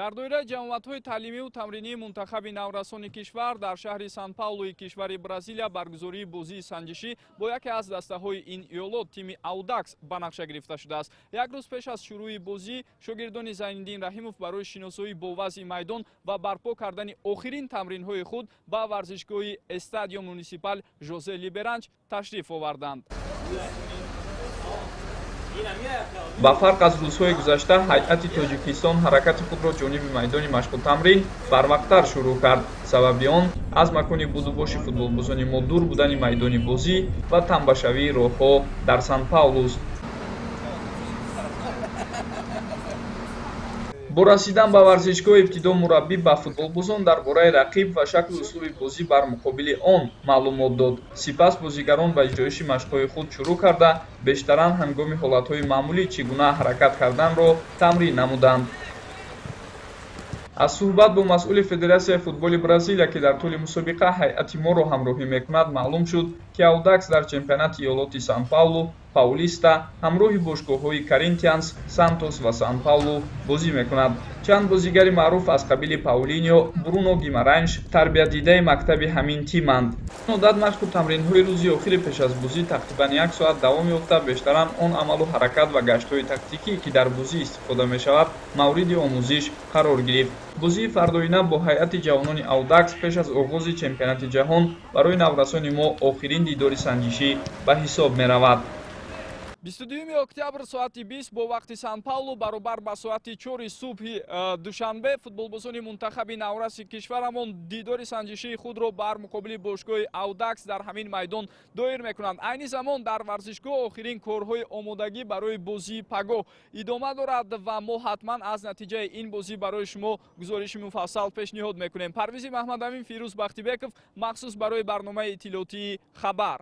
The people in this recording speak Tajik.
Дар доираи ҷамоатҳои таълимию тамринии мунтахаби наврасони кишвар дар шаҳри Сан-Паулуи кишвари Бразилия баргузории бозии санҷишӣ бо яке аз дастаҳои ин иёлот, тими Аудакс, ба нақша гирифта шудааст. Як рӯз пеш аз шурӯи бозӣ шогирдони Зайниддин Раҳимов барои шиносоӣ бо вазъи майдон ва барпо кардани охирин тамринҳои худ ба варзишгоҳи Эстадио Муниципал Жозе Либеранч ташриф оварданд. Ба фарқ аз рӯзҳои гузашта, ҳайати Тоҷикистон ҳаракати худро ҷониби майдони машқутамрин барвақттар шурӯъ кард. Сабаби он аз макони будубоши футболбозони мо дур будани майдони бозӣ ва тамбашавии роҳҳо дар Сан-Паулуст. Бо расидан ба варзишгоҳ ибтидо мураббӣ ба футболбозон дар бораи рақиб ва шаклу услуби бозӣ бар муқобили он маълумот дод. Сипас бозигарон ба иҷроиши машқҳои худ шурӯъ карда, бештаран ҳангоми ҳолатҳои маъмулӣ чӣ гуна ҳаракат карданро тамрин намуданд. Аз суҳбат бо масъули Федератсияи футболи Бразилия, ки дар тӯли мусобиқа ҳайати моро ҳамроҳӣ мекунад, маълум шуд, ки Аудакс дар чемпионати иёлоти Сан-Паулу Паулиста ҳамроҳи бошгоҳҳои Коринтианс, Сантос ва Сан-Паулу бозӣ мекунад. Чанд бозигари маъруф аз қабили Паулинио, Бруно Гимаранш тарбиятдидаи мактаби ҳамин тиманд. Одат машқу тамринҳои рӯзи охири пеш аз бозӣ тақрибан як соат давом ёфта, бештаран он амалу ҳаракат ва гаштҳои тактикӣ, ки дар бозӣ истифода мешавад, мавриди омӯзиш қарор гирифт. Бозии фардоина бо ҳайати ҷавонони Аудакс пеш аз оғози чемпионати ҷаҳон барои наврасони мо охирин дидори санҷишӣ ба ҳисоб меравад. 22 октябр соати 20 бо вақти Сан-Паулу баробар ба соати 4 субҳи душанбе футболбозони мунтахаби навраси кишварамон дидори санҷишии худро бар муқобили бошгоҳи Аудакс дар ҳамин майдон доир мекунанд. Айни замон дар варзишгоҳ охирин корҳои омодагӣ барои бозии пагоҳ идома дорад ва мо ҳатман аз натиҷаи ин бозӣ барои шумо гузориши муфассал пешниҳод мекунем. Парвизи Маҳмадамин, Фирӯз Бахтибеков, махсус барои барномаи иттилоотии «Хабар».